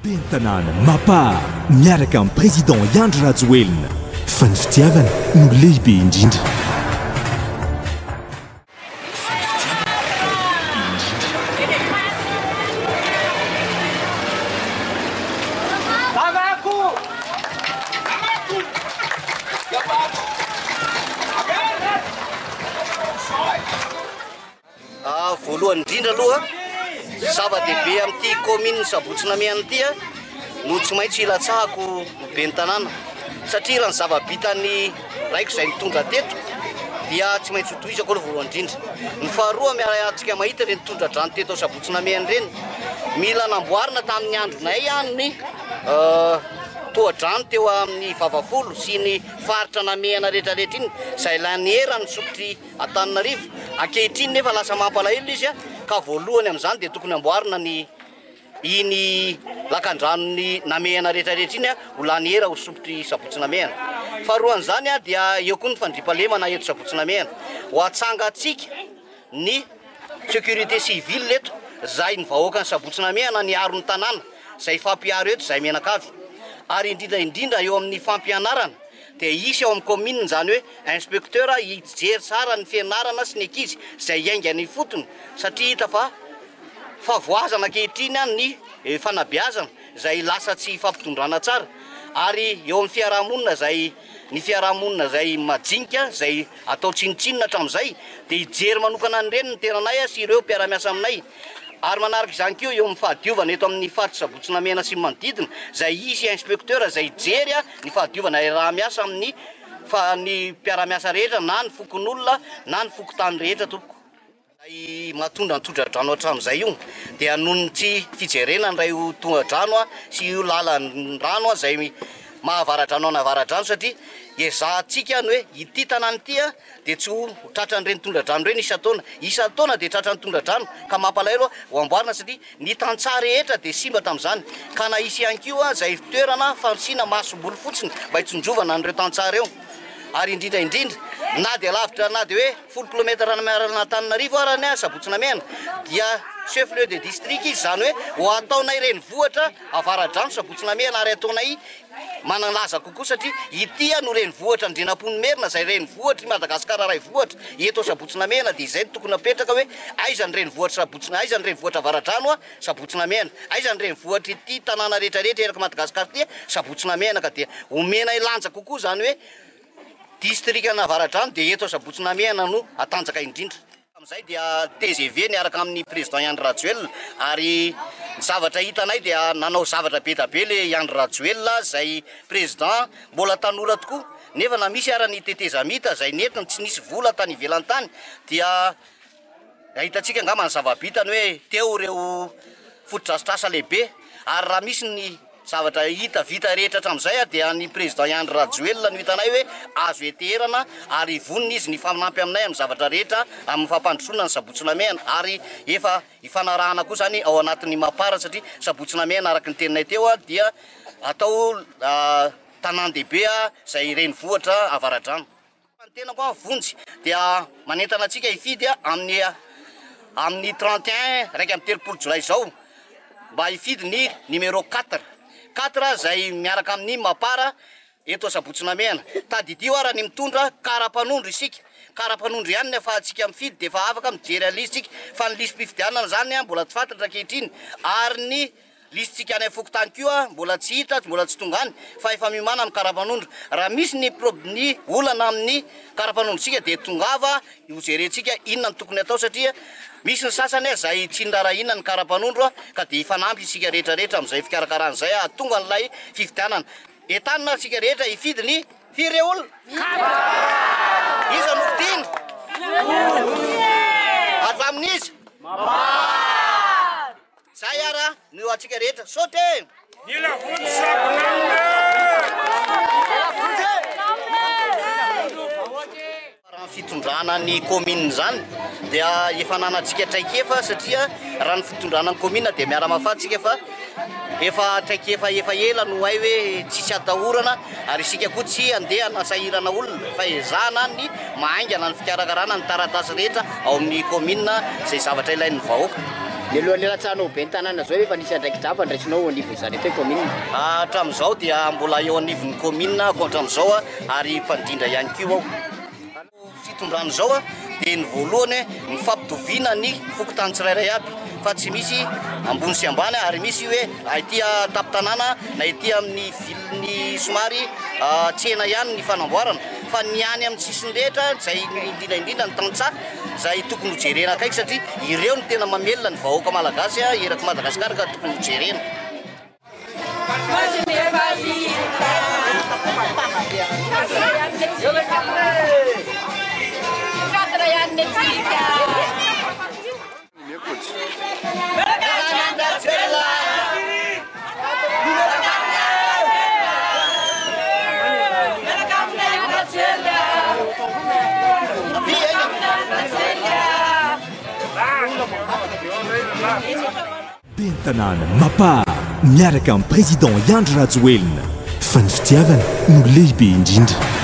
Ben'ny tanàna Mapar miaraka amin'ny Président Andry Rajoelina fa ny fitiavana no lehibe indrindra. Voalohany indrindra aloha, zava-dehibe amin'ity kaominina Sabotsy Namehana ity no tsy maintsy hilatsahako ho ben'ny tanàna satria raha ny zava-bitan'ny raiko izay nitondra teto dia tsy maintsy hotohizako aloha voalohany indrindra. Ny faharoa, miarahantsika mahita ireny tondra-drano teto Sabotsy Namehana ireny, mila namboarina tamin'ny andronay ny tohadrano teo amin'ny Vavafolo sy ny faritra Namehana rehetrarehetra iny izay lany eran'ny sokotry Antananarivo. Ankehitriny nefa lasa mampalahelo izy ka voalohany amin'izany dia tokony amboarina ny iny lakandranon'ny Namehana rehetra rehetra iny ho lany era ho sompitry Sabotsy Namehana. Faharoan'izany dia eo koa ny fandriampahalemana eto Sabotsy Namehana. Ho atsangantsika ny sécurité civile eto izay ny vahoakan'i Sabotsy Namehana niaro ny tanàna izay hifampiaro eto izay mianakavy. Ary indrindra indrindra eo amin'ny fampianarana dia hisy ao amin'ny kaominina izany hoe inspecteur hijery tsara ny fianarana sy ny ankizy izay hiainga any ifotony satria hita fa fahavoazana ankehitriny ny fanabeazana izay lasa tsy ifampitondrana tsara ary eo amin'ny fiarahamonina izay ny fiarahamonina izay majinika izay atao tsinontsinona hatramin'izay dia hijery manokana an'ireny ny tenanay sy ireo mpiara-miasa aminay Ary manaraka izany koa eo amin'ny fahadiovana eto amin'ny faritra Sabotsy Namehana sy ny manodidina, izay hisy inspecteur izay hijery ny fahadiovana iaraha-miasa amin'ny fa ny mpiara-miasa rehetra na ny fokonolona na ny fokontany rehetra tompoko. Ilay mahatondra ny tondra-drano hatramin'izay io dia noho ny tsy fijerena an'ilay tohadrano sy io lalan-drano izay maha avaradrano an'Avaradrano satria ezahantsika ny hoe ity tanàna ity dia tsy ho tratran'ireny tondra-drano ireny isan-taona. Isan-taona dia tratran'ny tondra-drano ka mampalahelo ho amboarina satria ny tantsaha rehetra dia simba tamin'izany ka na hisy ihany koa izay toerana fansiana masomboly fotsiny mba hitsinjovana an'ireo tantsaha ireo ary indrindra indrindra na dia lavitra na dia hoe folo kilometatra miala an'Antananarivo ara ny Sabotsy Namehana dia chef lieu de district izy izany hoe ho ataonay renivohitra Avaradrano Sabotsy Namehana ary ataonay Manan-laza kokoa satria ity no renivohitra Andrianampoinimerina izay renivohitr'i Madagasikara iray vohitra eto Sabotsy Namehana dia izay no tokony apetraka hoe aiza ny renivohitra Sabotsy aiza ny renivohitra Avaradrano a Sabotsy Namehana aiza ny renivohitr' ity tanàna rehetra rehetra eraky Madagasikara ity a Sabotsy Namehana ka dia omenay lanja kokoa izany hoe distrikan'Avaradrano dia eto Sabotsy Namehana no hatanjaka indrindra. Tamin'izay dia tgv niaraka amin'ny président Andry Rajoelina ary ny zavatra hitanay dia nanao zavatra be da be le Andry Rajoelina izay président mbola tanora tokoa nefa na misy ara ny tetezamita izay nentiny tsy nisy vola tany ivelany tany dia hitantsika angamba ny zava-bitany hoe teo ireo fotodrafitrasa lehibe ary raha misy ny Zavatra hita vita rehetra hatramin'izay dia ny Président Andry Rajoelina no hitanay hoe azo heteherana ary vonona izy ny hifanampy aminay amin'ny zavatra rehetra amin'ny fampandrosoana ny Sabotsy Namehana ary efa ifanarahana koa izany ao anatin'ny Mapar satria Sabotsy Namehana araka ny teninay teo dia atao tanàn-dehibe izay renivohitra Avaradrano. Fa ny tenako an vonjy dia manentana antsika hifidy amin'ny amin'ny 31 31 jolay izao mba hifidy ny numéro quatre quatre izay miaraka amin'ny mapar eto Sabotsy Namehana. Tadidio ara ny mitondra kara-panondro isika, kara-panondro ihany ny afahantsika mifidy dia efa afaka mijery an'ilay izy tsika fa ny lisi-pifidianana izany mbola tsy fantatra ankehitriny ary ny Lisitsika any fokontany koa mbola tsy hita, mbola tsy tonga any fa efa miomàna amin'ny karapanondro. Raha misy ny prob ny olana amin'ny karapanondrontsika dia tongava hojerentsika inona no tokony atao satria misy ny sasany izay tsy niraharahiana ny karapanondro ka dia hifanampy isika rehetra rehetra amin'izay fikarakarana izay hahatonga an'ilay fifidianana. Entanina ary isika rehetra hifidy ny firy re olona? Iza no fidiana? Avy amin'iza? Zay ara no eo antsika rehetra. Saotra e! Mila vonjy sabonanina e! Raha ny fitondrana ny commune izany dia efa ananantsika traikefa satria raha ny fitondrana ny commune dia miara-mahafaty isika fa efa traikefa efa ela no hay hoe tsisy atahorana ary isika koa tsy handeha hanasahirana olona fa ezahana ny mahaingana ny fikarakarana ny taratasy rehetra ao amin'ny commune izay zavatra ilain'ny vahoaka. Mialohan'ny hilatsahanao ho ben'ny tanàna izao efa nisy andraikitra hafa ndraisinao eo anivon'izany atao hoe kaominina? Hatramin'izao dia mbola eo anivon'ny kaominina aho hatramin'izao ary mpandrindra ihany koa aho. Fitondrana izao dia ny voalohany ny fampitoviana ny fokontany tsirairay aby fa tsy misy ambony sy ambany ary misy hoe ety an-tampon-tanàna na ety amin'ny ville-ny somary tsena ihany ny fanamboarana fa ny any amin'ny sisiny rehetra izay indrindra indrindra ny tantsaha izay tokony ho jerena akaiky satria ireo no tena mamelona ny vahoaka malagasy eraky Madagasikara ka tokony ho jerena. Ben'ny tanàna Mapar miaraka amin'ny Président Andry Rajoelina fa ny fitiavana no lehibe indrindra.